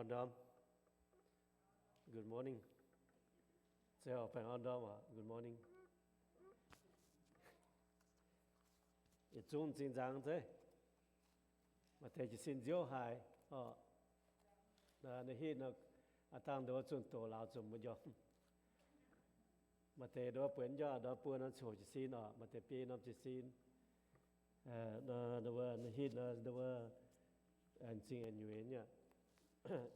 Good morning. Good morning. Yietc zungv m'zing nzangc zeiv. Maaih deix jiez sin nziouv haic oc. Ninh hitv nor, aa dangh nduov zunh doz lauz zuqc mbuo njormh. Maaih deix nduov buonv njormh nduov buo norm coc jiez sin oc, maaih deix biei norm jiez sin. Nduov hitv nor nduov m'zing nyuiz nyei.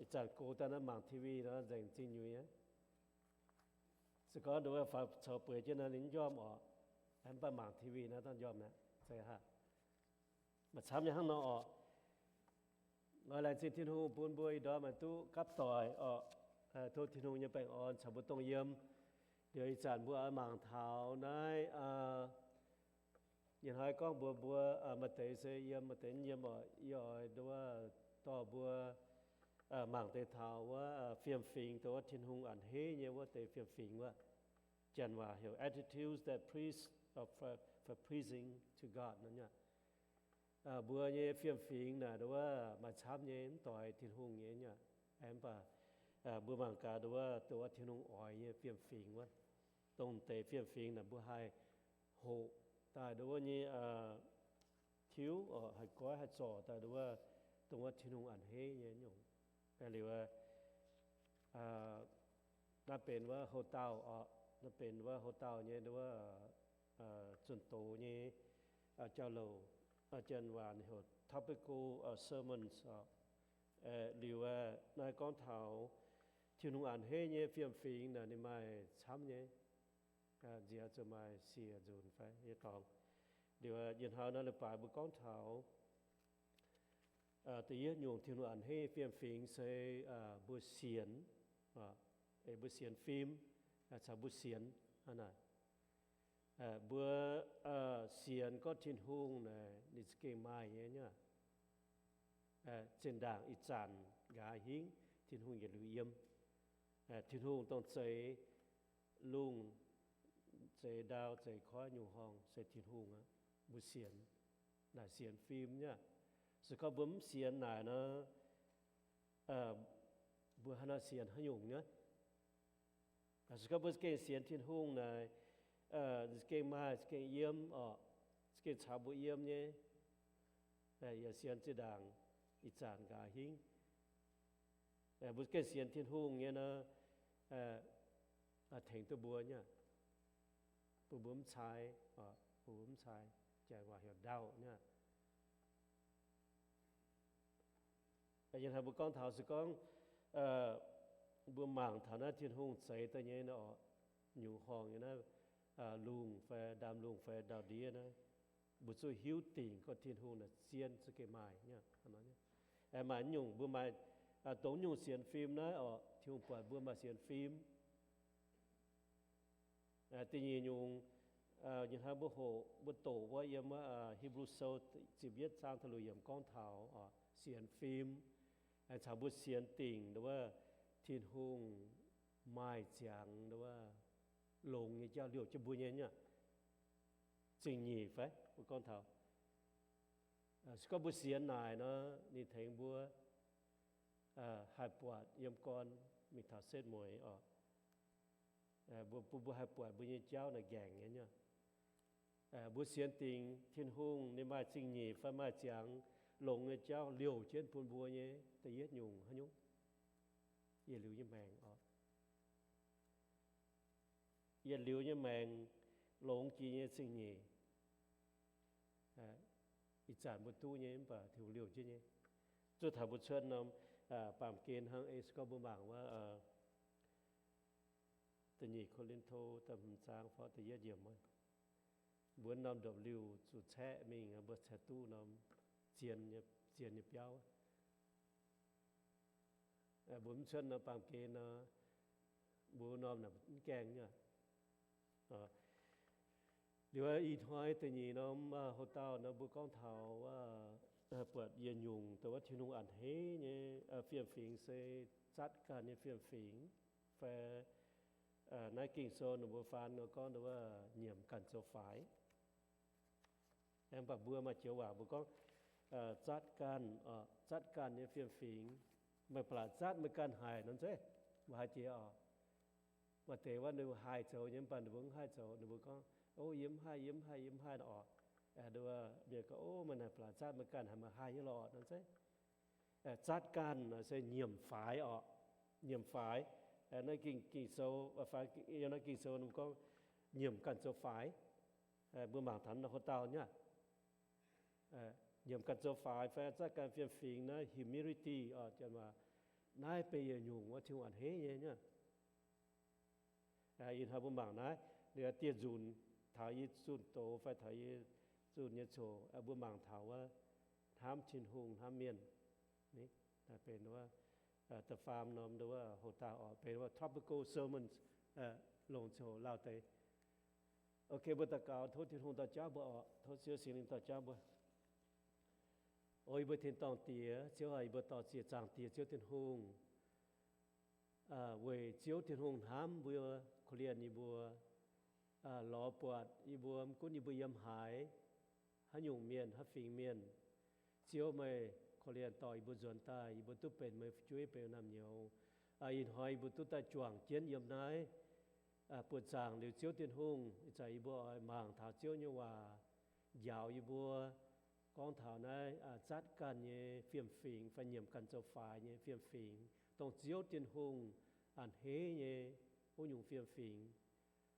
Ih zanc go daaih naaiv mangc T V nor nzengc m'zing nyuiz aqv. Se gorngv nduov faaux coux bueix jienv nor ninh njormh oc. Mv baac mangc T V naaiv dangh njormh aqv. Zeiz haic. Maaih camv nyei hnangv nor oc. Laengz zingh Tin-Hungh bun mbuo ih ndorm aengx duqv gapv doic oc. Tov Tin-Hungh nyei baengh orn caux mbuo dongh yiem. Liuz ih zanc mbuo oix mangc taux naaiv, yie hnoi gorngv mbuox mbuo, maaih deix se yiem, maaih deix mv yiem oc. Yie oix nduov dorh mbuo mangc deix taux wuov fiem-fingx, dongh wuov Tin-Hungh a'hneiv nyei wuov deix fiem-fingx wuov. Janx waac heuc attitudes that please, for pleasing to God nor. Mbuo nyei fiem-fingx naaic nduov maaih camv nyei mv doix Tin-Hungh nyei nyei. Mv baac mbuo mangc gaax nduov, dongh wuov Tin-Hungh oix nyei fiem-fingx wuov, dongh deix fiem-fingx naaic mbuo haih hoqc daaih nduov wuov nyei tiuv, haih goiv haih zorc daaih nduov wuov, dongh wuov Tin-Hungh a'hneiv nyei nyungc. Liuz naaiv benx wuov houc dauh oc, naaiv benx wuov houc dauh nyei nduov wuov zunh doz nyei jauv-louc. Janx waac heuc topical sermons oc. Liuz naaiv gorngv taux Tin-Hungh a'hneiv nyei fiem-fingx naaic ninh maaih camv nyei. Nziex zuqc maaih siec nzunc fai nyei dorngx. Liuz yie hnoi naaiv leiz-baaix mbuo gorngv taux da'yietv nyungc Tin-Hungh a'hneiv nyei fiem-fingx se mbuo sienx, mbuo sienx fim, caux mbuo sienx hnangv naaic. Mbuo sienx gorngv Tin-Hungh naaic ninh za'gengh maaih nyei nyei. Zinh ndaangc ih zanc nqa'haav hingv Tin-Hungh yietc liuz yiem. Tin-Hungh dongh zeix lungh, zeix ndau, zeix koiv nyungc-horngh se Tin-Hungh aqv. Mbuo sienx, naaic sienx fim nyei. Se gorngv mbuo mv sienx naaic nor, mbuo haaix nor sienx haaix nyungc nyei? Se gorngv mbuo za'gengh sienx Tin-Hungh naaic, za'gengh maaih, za'gengh yiem oc, za'gengh caux mbuo yiem nyei. Yaac sienx zinh ndaangc ih zanc nqa'haav hingv. Mbuo gengh sienx Tin-Hungh nyei nor, tengx duqv mbuo nyei, bun mbuo mv cai, bun mbuo mv cai, janx waac heuc ndauh nyei. Yie hnamv mbuo gorngv taux se gorngv mbuo mangc taux naaiv Tin-Hungh zeix daaih nyei nor, nyungc-horngh nyei naaiv, lungh fai ndaamv-lungh fai ndau-ndiev naaiv, mbuo zuqc hiuv dingc gorngv Tin-Hungh naaic zien za'gengh maaih nyei. Maaih nyungc mbuo maaih, dongh nyungc sienx fim naaiv oc, Tin-Hungh buatc mbuo maaih sienx fim. Da'nyeic nyungc, yie hnamv mbuo hoqc mbuo doqc wuov yiem wuov Hipv^lu Sou ziepc yietv zaang da'luoqc yiemc gorngv taux sienx fim, caux mbuo sienx dingc wuov Tin-Hungh maaih ziangx wuov longx nyei jauv liouh jienv mbuo nyei nyei. Zingh nyeic fai mbuo gorngv taux, se gorngv mbuo sienx naaic nor, ninh tengx mbuo haih buatc yiem gorn mingh taux setv mueiz oc. Mbuo, mbuo, mbuo haih buatc mbuo nyei jauv naaic nqaengc nyei nyei. Mbuo sienx dingc Tin-Hungh ninh maaih zingh nyeic fai maaih ziangx longx nyei jauv liouh jienv bun mbuo nyei da'yietv nyungc haaix nyungc? Yietc liuz nyei maengc oc. Yietc liuz nyei maengc longx jiex nyei zingh nyeic. Ih zanc mbuo duqv nyei mv baac Tin-Hungh liouh jienv nyei. Zuov taux mbuo cuotv norm baamh gen hnangv ei se gorngv mbuo mangc wuov da'nyeic Ko^lin^to da'hmz zaang fai da'yietv yiemc, mbuo norm ndopv-liuh zuqc caeqv mingh mbuo cingx duqv norm zien, zien nyei biauv. Mbuo mv cuotv norm baamh gen nor, mbuo norm naaic mv gaengh nyei. Liuz ih hnoi da'nyeic norm hoc-dauh nor mbuo gorngv taux buatc yietc nyungc dongh wuov Tin-Hungh a'hneiv nyei fiem-fingx se zatv ganh nyei fiem-fingx, fai naaiv Ging-Sou ninh mbuo faan nor gorngv dongh wuov nyiemc ganh zoux faix. Mv baac mbuo maaih joux waac mbuo gorngv zatv ganh, zatv ganh nyei fiem-fingx. Meih ba'laqc zatv meih ganh haic nor zeiz, mbuo haih jiex oc. Maaih deix wuov ninh mbuo haih zoux nyei, mv baac ninh mbuo mv haih zoux. Ninh mbuo gorngv, O, yie mv haih, yie mv haih, yie mv haih nor oc. Mienh gorngv, O, meih naaic ba'laqc zatv meih ganh haic, meih haih nyei lorqc nor zeiz. Zatv ganh se nyiemc faix oc. Nyiemc faix. Naaiv Ging-Sou, naaiv Ging-Sou ninh mbuo gorngv nyiemc ganh zoux faix. Mbuo mangc taux naaiv ho dauh nyei. Nyiemc ganh zoux faix fai zatv ganh fiem-fingx naaiv humility oc, janx waac. Naaiv benx yietc nyungc wuov Tin-Hungh a'hneiv nyei nyei. Ih hnoi mbuo mangc naaiv, ninh dieh nzunc taux yie zunh doz fai taux yie zunh nyei coc, mbuo mangc taux wuov hnamv Tin-Hungh hnamv mienh. Benx wuov da'faam norm wuov houx-dauh oc, benx wuov topical sermon longc ziangh hoc lauh deix. Ok, mbuo daux gaux tov Tin-Hungh dorh jauv mbuo oc, tov Ziouv Singx Lingh dorh jauv mbuo. O yie mbuo tin-dorngh Diex, Ziouv aac, yie mbuo dorh ziex zaangc Diex Ziouv Tin-Hungh. Weic Ziouv Tin-Hungh hnamv mbuo, korv-lienh yie mbuo, lorz buatc yie mbuo, mv gunv yie mbuo yiem haaix, haaix nyungc mienh, haaix fingx mienh, Ziouv meih korv-lienh dorh yie mbuo nzuonx daaih, yie mbuo duqv benx meih fu'jueiv, benx naamh nyouz. Ih hnoi yie mbuo duqv daaih juangc jienv yiem naaiv buoz-zaangc liuz, Ziouv Tin-Hungh, ih zanc yie mbuo oix mangc taux Ziouv nyei waac njaaux yie mbuo, gorngv taux naaiv zatv ganh nyei fiem-fingx fai nyiemc ganh zoux faix nyei fiem-fingx, dongh Ziouv Tin-Hungh a'hneiv nyei wuov nyungc fiem-fingx.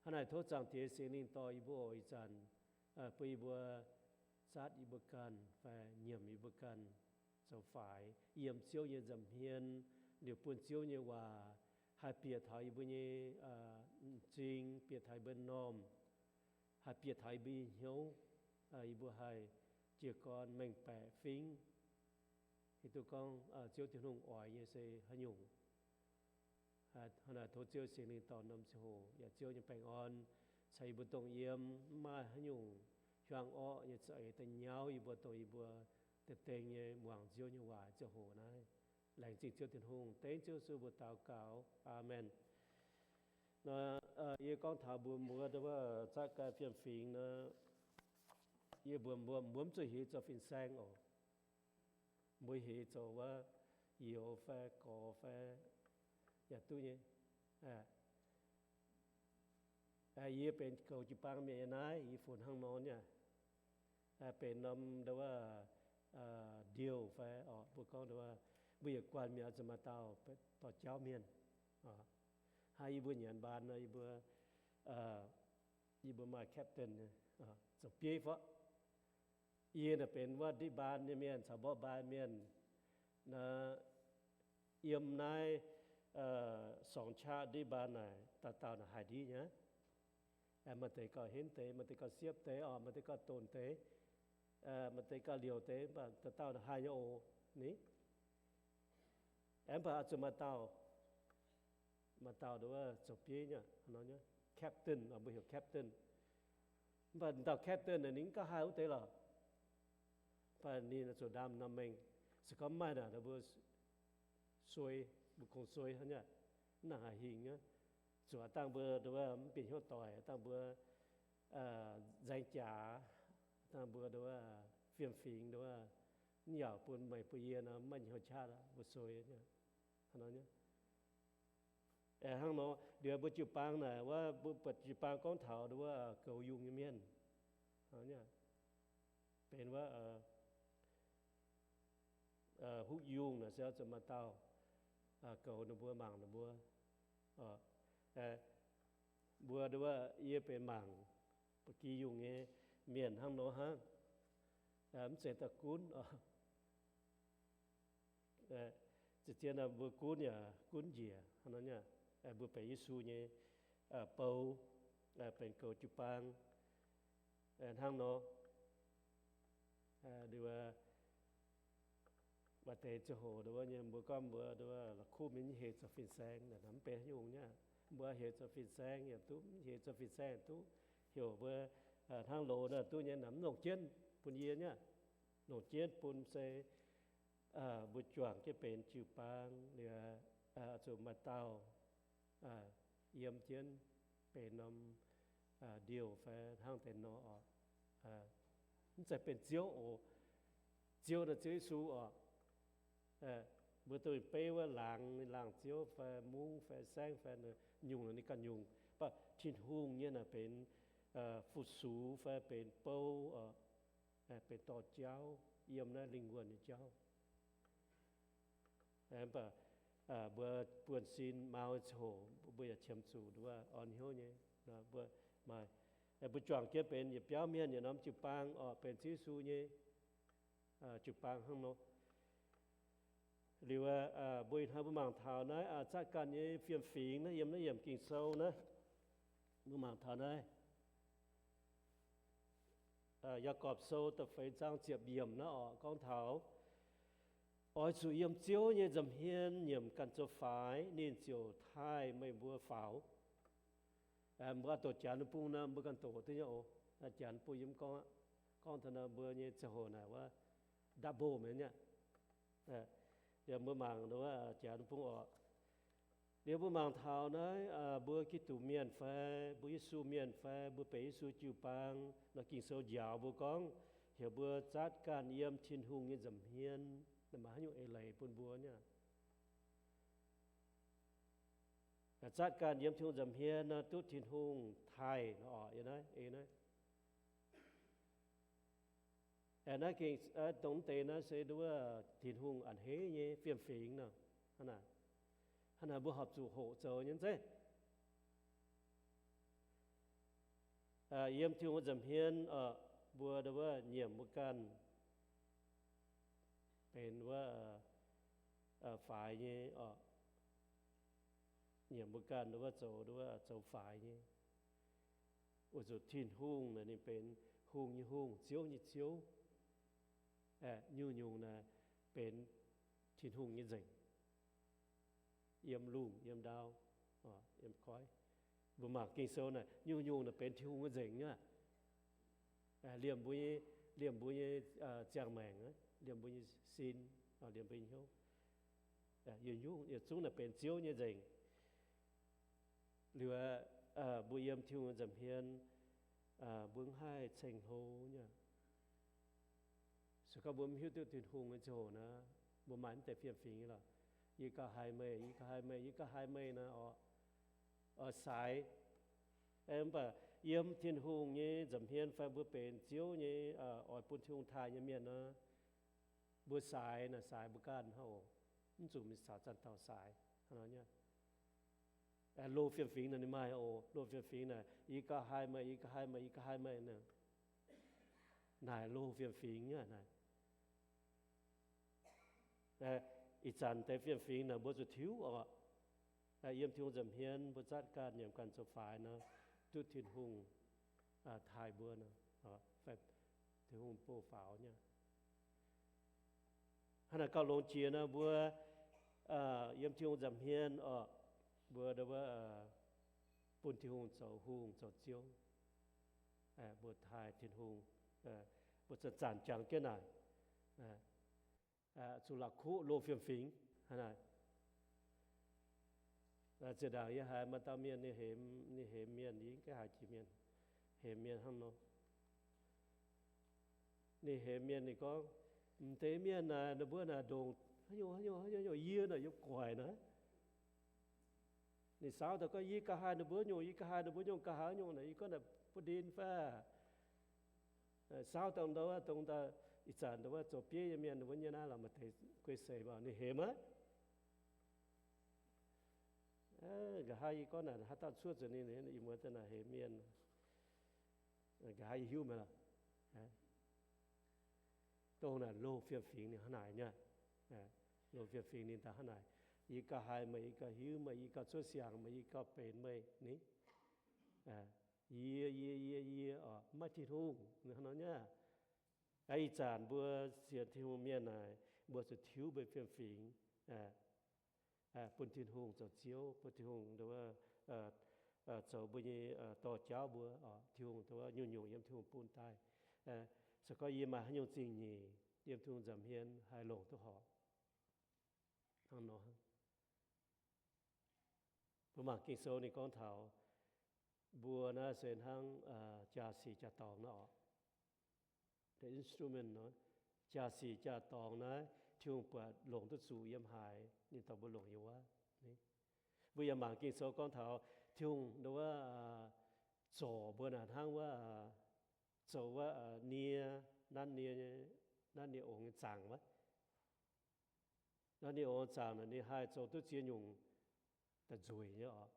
Hnangv naaic tov Zaangc Diex Singx Lingh dorh yie mbuo oc, ih zanc bun yie mbuo zatv yie mbuo ganh fai nyiemc yie mbuo ganh zoux faix yiem Ziouv nyei nza'hmien, liuz bun Ziouv nyei waac haih bieqc taux yie mbuo nyei m'zing, bieqc taux yie mbuo normh, haih bieqc taux yie mbuo nyei hnyouv, yie mbuo haih jiez gorn mengh baeqc fingv, hiuv duqv gorngv Ziouv Tin-Hungh oix nyei se haaix nyungc. Hnangv naaic tov Ziouv Singx Lingh dorh norm ziangh hoc yaac Ziouv nyei baengh orn caux yie mbuo dongh yiem, mv maaih haaix nyungc hiuang orqv nyei za'eix daaih nyauv yie mbuo, dongh yie mbuo dengh dengh nyei muangx Ziouv nyei waac ziangh hoc naaiv. Laengz zingh Ziouv Tin-Hungh. Dengv Ziouv Yesu mbuox daux gaux. Aamen. Nor, yie gorngv taux mbuox mbuo wuov zatv ganh fiem-fingx nor, yie mbuox mbuo, mbuo mv zuqc heuc zoux fin-saeng oc. Mbuo heuc zoux wuov youz fai gorx fai yaac duqv nyei. Yie benx goux jiu-baang mienh nyei naaiv, yie funx hnangv nor nyei. Benx norm nduov ndiouh fai oc, mbuo gorngv nduov, mbuo yietc guanh mienh oix zuqc maaih dauh dorh jauv mienh. Hnangv yie mbuo nyanc mbaan nor, yie mbuo, yie mbuo maaih captain, zoux bieiv fai. Yie naaic benx wuov ndiev mbaan nyei mienh caux mborqv mbaan mienh. Naaiv yiem naaiv sorngx qaqv ndiev mbaan naaic, dauh dauh naaic haih ndiev nyei. Maaih deix gauh henv deix, maaih deix gauh siepv deix oc, maaih deix gauh donc deix, maaih deix gauh liouc deix, mv baac dauh dauh naaic haih nyei oc. Ni, mv baac oix zuqc maaih dauh, maaih dauh nduov zoux bieiv nyei, captain, mbuo heuc captain. Mv baac dauh captain naaic ninh mv gauh haih wuov deix lorqc. Mv baac ninh zuqc ndaam norm mengh. Se gorngv mv maaih naaic, mbuo suei, mbuo kungx suei hnangv nyei. Mv nangc haaix hingh nyei. Zuqc aav dangh mbuo nduov mv bieqc hnyouv doic, aav dangh mbuo nzaeng jaax, aav dangh mbuo nduov fiem-fingx nduov, mv yaac bun meih bun yie nor mv maaih hnyouv qaqv, mbuo suei nyei. Hnangv nor, liuz mbuo jiu-baang naaic wuov, mbuo buatc jiu-baang gorngv taux nduov goux yungh nyei mienh. Benx wuov huv yungh naaic se oix zuqc maaih dauh goux ninh mbuo, mangc ninh mbuo. Mbuo nduov, yie benx mangc ba'gi yungh nyei mienh hnangv nor hnangv. Mv zeiz daaih gunv oc. Ziouc zien mbuo gunv yaac gunv njiec hnangv nor nyei. Mbuo benx Yesu nyei bou, benx goux jiu-baang hnangv nor. Maaih deix ziangh hoc nduov nyei mbuo gorngv mbuo nduov la'kuqv mingh heuc zoux fin-saeng, mv benx haaix nyungc nyei. Mbuo heuc zoux fin-saeng yaac duqv, mv heuc zoux fin-saeng duqv, heuc mbuo hnangv loz nor duqv nyei, mv longc jienv bun yie nyei. Longc jienv bun se mbuo juangc jienv benx jiu-baang liuz, zuqc maaih dauh yiem jienv benx norm ndiouh fai hnangv deix nor oc. Mv zeiz benx Ziouv oc. Ziouv naaic Ziouv Yesu oc. Mbuo duqv beiv wuov laangz, laangz ziouv fai mungv fai saengv fai nyungc, ninh ganh nyungc. Mv baac Tin-Hungh nyei naaic benx fu-sux fai benx bou, benx dorh jauv yiem naaiv lingh wuonh nyei jauv. Mv baac mbuo buonv-sin mau ziangh hoc mbuo yaac qiemx zuqc nduov orn hnyouv nyei. Mbuo maaih, mbuo juangc jienv benx yietc biauv mienh yietc norm jiu-baang orqc, benx Ziouv Yesu nyei jiu-baang hnangv nor. Liuz mbuo ih hnoi mbuo mangc taux naaiv zatv ganh nyei fiem-fingx naaiv, yiem naaiv yiemc Ging-Sou naaiv, mbuo mangc taux naaiv Yaagorpc Sou da'feix zaang ziepc yiemc naaiv orqc, gorngv taux, Oix zuqc yiem Ziouv nyei nza'hmien nyiemc ganh zoux faix, ninh ziouc taaih meih mbuo faaux. Mbuo doqc Janx bung nor, mbuo ganh doqc duqv nyei oc. Janx bung yiem gorngv, gorngv taux nor mbuo nyei ziangh hoc naaic wuov double mi'aqv. Liuz mbuo mangc wuov Janx bung orqc. Liuz mbuo mangc taux naaiv mbuo Giduc mienh fai mbuo Yesu mienh fai mbuo benx Yesu jiu-baang nor, Ging-Sou njaaux mbuo gorngv, heuc mbuo zatv ganh yiem Tin-Hungh nyei nza'hmien. Maaih haaix nyungc eix leiz bun mbuo nyei? Zatv ganh yiem Tin-Hungh nza'hmien nor, duqv Tin-Hungh taaih nor orqc, yiem naaiv, yiem naaiv. Naaiv gengh dongh mv deix naaiv se nduov Tin-Hungh a'hneiv nyei fiem-fingx nor. Hnangv naaic, hnangv naaic mbuo horpc zuqc hoqc zoux nyei zeiv. Yiem Tin-Hungh nza'hmien, mbuo nduov nyiemc mbuo ganh benx wuov faix nyei orqc. Nyiemc mbuo ganh nduov zoux, nduov zoux faix nyei. Weic zuqc Tin-Hungh naaic ninh benx hungh nyei Hungh, Ziouv nyei Ziouv. Nyungc-nyungc naaic benx Tin-Hungh nyei nzengc. Yiem lungh, yiem ndau, yiem koiv. Mbuo mangc Ging-Sou naaic, nyungc-nyungc naaic benx Tin-Hungh nyei nzengc nyei. Liemh mbuo nyei, liemh mbuo nyei ziangh maengc, liemh mbuo nyei sin, liemh mbuo nyei hnyouv, yietc zungv naaic benx Ziouv nyei nzengc. Liuz mbuo yiem Tin-Hungh nza'hmien, mbuo mv haih ceng-hlo nyei. Se gorngv mbuo mv hiuv duqv Tin-Hungh nyei ziangh hoc naaic, mbuo maaih mv deix fiem-fingx nyei lorqc. Yie gauh haiz meih, yie gauh haiz meih, yie gauh haiz meih naaic orqc, saaix. Mv baac yiem Tin-Hungh nyei nza'hmien fai mbuo benx Ziouv nyei, oix bun Tin-Hungh taaih nyei mienh nor, mbuo saaix naaic saaix mbuo ganh hnangv oc. Mv zuqc mingh caux zanc dauh saaix. Loz fiem-fingx naaic ninh maaih oc. Loz fiem-fingx naaic, yie gauh haiz meih, yie gauh haiz meih, yie gauh haiz meih naaic. Naaic loz fiem-fingx nyei naaic. Ih zanc deix fiem-fingx naaic mbuo zuqc tiuv oc. Yiem Tin-Hungh nza'hmien mbuo zatv ganh nyiemc ganh zoux faix nor, duqv Tin-Hungh taaih mbuo nor, Tin-Hungh bun faaux nyei. Hnangv naaic gauh longx jiex nor mbuo yiem Tin-Hungh nza'hmien oc, mbuo bun Tin-Hungh zoux Hungh zoux Ziouv. Mbuo taaih Tin-Hungh, mbuo zanc-zanc jangx jienv naaic, zuqc la'kuqv loz fiem-fingx hnangv naaic. Zinh ndaangc yie haiz maaih dauh mienh ninh hemx, ninh hemx mienh, yie mv gaengh haiz jiex mienh, hemx mienh hnangv nor. Ninh hemx mienh ninh gorngv, m'deix mienh naaic ninh mbuo naaic ndongc haaix nyungc haaix nyungc haaix nyungc, yie naaic yiem guaic naaic. Ninh saauv daaih gorngv, yie gauh haiz ninh mbuo nyungc, yie gauh haiz ninh mbuo nyungc, gauh haiz nyungc naaic, yie gorngv naaic butv ndin fai? Saauv dongh ndau, dongh ndau, ih zanc ndau zoux bieiv nyei mienh ninh mbuo nyei naaiv lorqc, maaih deix guei seix mv baac ninh hemx aqv. Nqa'haav yie gorngv naaic haaix dauh cuotv zuqc ninh, ih muonz daaih naaic hemx mienh. Nqa'haav yie hiuv meih lorqc. Dongh naaic loz fiem-fingx ninh hnangv naaic nyei. Loz fiem-fingx ninh daaih hnangv naaic, yie gauh haiz meih, yie gauh hiuv meih, yie gauh cuotv siang meih, yie gauh benx meih ni. Yie, yie, yie, yie oc, mv maaih Tin-Hungh hnangv nor nyei. Ih zanc mbuo sienx Tin-Hungh mienh naaic, mbuo zuqc tiuv mbuo fiem-fingx, bun Tin-Hungh zoux Ziouv, bun Tin-Hungh zoux mbuo nyei dorh jauv mbuo. Tin-Hungh nyungc-nyungc yiem Tin-Hungh bun daaih. Se gorngv yie maaih haaix nyungc zingh nyeic yiem Tin-Hungh nza'hmien haih longc duqv horpc hnangv nor. Mbuo mangc Ging-Sou ninh gorngv taux mbuo naaiv se hnangv jaa-sic jaa-dorngx naaiv oc. The instrument nor, jaa-sic jaa-dorngx naaiv, Tin-Hungh buatc longc duqv zuqc yiem haaix, ninh dorh mbuo longc yiem wuov. Mbuo yaac mangc Ging-Sou gorngv taux Tin-Hungh wuov, zorc mbuo naaic hnangv wuov, zoux wuov, nie, nanv nie, nanv nie ongx nyei zaangc wuov. Nanv nie ongx zaangc naaic ninh haih zoux duqv ziex nyungc daaih nzueic nyei oc.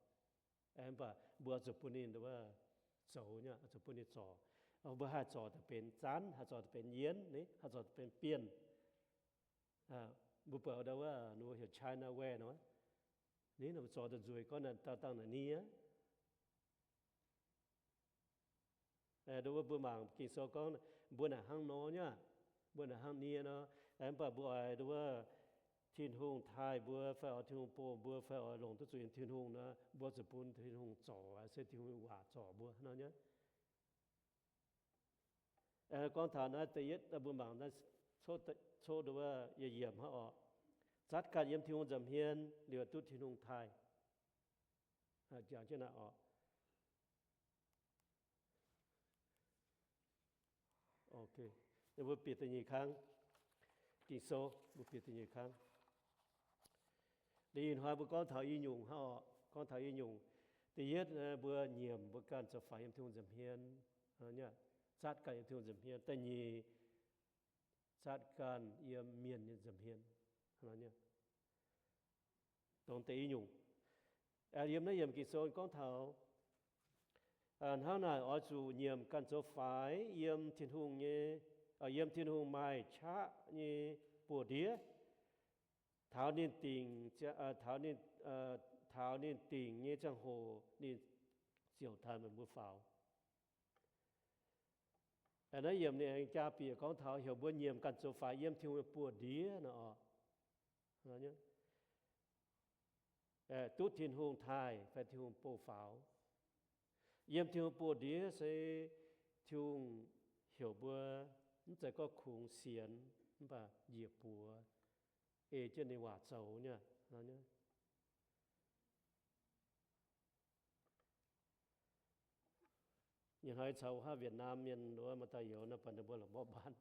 Mv baac mbuo oix zuqc bun ninh wuov zoux nyei, oix zuqc bun ninh zorc. Mbuo haih zorc daaih benx zanv, haih zorc daaih benx yienv, haih zorc daaih benx bienh. Mbuo buatc wuov, ninh mbuo heuc China ware nor, ninh mbuo zorc daaih nzueic gorngv naaic dangh naaic nie. Nduov wuov mbuo mangc Ging-Sou gorngv mbuo naaic hnangv nor nyei, mbuo naaic hnangv nie nor. Mv baac mbuo oix nduov wuov Tin-Hungh taaih mbuo fai oix Tin-Hungh bun mbuo fai oix longc duqv zuqc yiem Tin-Hungh nor, mbuo zuqc bun Tin-Hungh zorc, se Tin-Hungh waac zorc mbuo nor nyei. Gorngv taux naaiv da'yietv mbuo mangc naaiv, coqv nduov wuov yietc yiemc hnangv oc. Zatv ganh yiem Tin-Hungh nza'hmien liuz duqv Tin-Hungh taaih. Jangx jienv naaiv oc. Mbuo bieqc da'nyeic kang. Ging-Sou mbuo bieqc da'nyeic kang. Liuz ih hnoi mbuo gorngv taux i nyungc hnangv oc. Gorngv taux i nyungc, da'yietv mbuo nyiemc mbuo ganh zoux faix yiem Tin-Hungh nza'hmien, zatv ganh yiem Tin-Hungh nza'hmien. Da'nyeic, zatv ganh yiem mienh nyei nza'hmien. Dongh deix i nyungc, yiem naaiv yiemc Ging-Sou gorngv taux hnangv naaic, oix zuqc nyiemc ganh zoux faix yiem Tin-Hungh nyei, yiem Tin-Hungh maaih qaqv nyei buoz-ndiev, taux ninh dingc, taux ninh, taux ninh dingc nyei ziangh hoc ninh ziouc taux meih mbuo faaux. Naaiv yiemc ninh aengx jaa-bieqc gorngv taux heuc mbuo nyiemc ganh zoux faix yiem Tin-Hungh nyei buoz-ndiev nor oc. Duqv Tin-Hungh taaih fai Tin-Hungh bouh faaux. Yiem Tin-Hungh buoz-ndiev se Tin-Hungh heuc mbuo mv zeiz gorngv kungx sienx, mv baac njiec buoz ei jienv ninh waac zoux nyei. Nyei hnoi caux wuov Việt Nam mienh wuov maaih daaih youz nor, baac ninh mbuo la'mborqv mbaanv.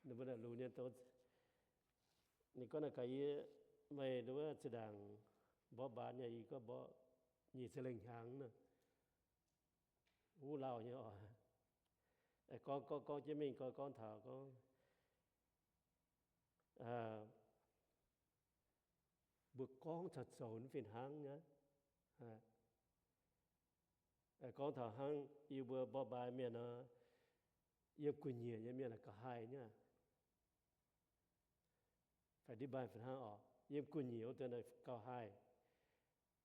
Ninh mbuo naaic lungh nyei doz, ninh gorngv naaic gaax yie, meih wuov zinh ndaangc mborqv mbaanv nyei, yie gorngv mborqv nyic ziepc lengh hnyangx nor, wuov lauh nyei oc. Gorngv gorngv gorngv jienv mingh gorngv gorngv taux gorngv mbuo gorngv taux zoux fih hnangv nyei. Gorngv taux hnangv yie mbuo mborqv mbaanv mienh nor, yiem gu'nyuoz nyei mienh gauh haih nyei. Fai ndiev mbaanh fih hnangv oc, yiem gu'nyuoz wuov deix gauh haih.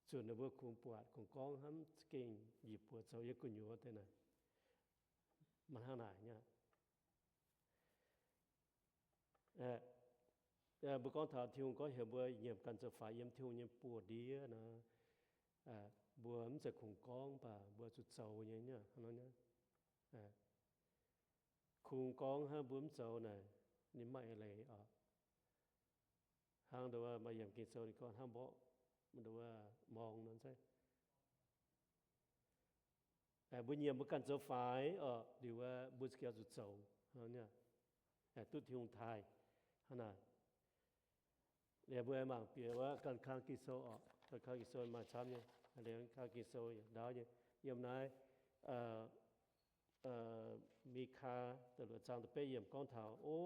Zuqc ninh mbuo kungx buatc kungx gorngv hnamv za'gengh njiec buoz zoux yiem gu'nyuoz wuov deix naaic, maaih hnangv naaic nyei. Mbuo gorngv taux Tin-Hungh gorngv heuc mbuo nyiemc ganh zoux faix yiem Tin-Hungh nyei buoz-ndiev nor, mbuo mv zeiz kungx gorngv, mv baac mbuo zuqc zoux nyei. Kungx gorngv hnangv mbuo mv zoux naaic, ninh maiv eix leiz oc. Hnangv nduov maaih yiemc Ging-Sou ninh gorngv hnangv mborqv nduov morng nor zeiv. Mbuo nyiemc mbuo ganh zoux faix oc, liuz mbuo za'gengh zuqc zoux, duqv Tin-Hungh taaih hnangv naaic. Liuz mbuo mangc bieqc wuov ganh kang Ging-Sou oc, ganh kang Ging-Sou maaih camv nyei, liuz kang Ging-Sou ndaauv nyei, yiem naaiv Mi^kaa da'luoqc zaang da'betv yiemc gorngv taux, O,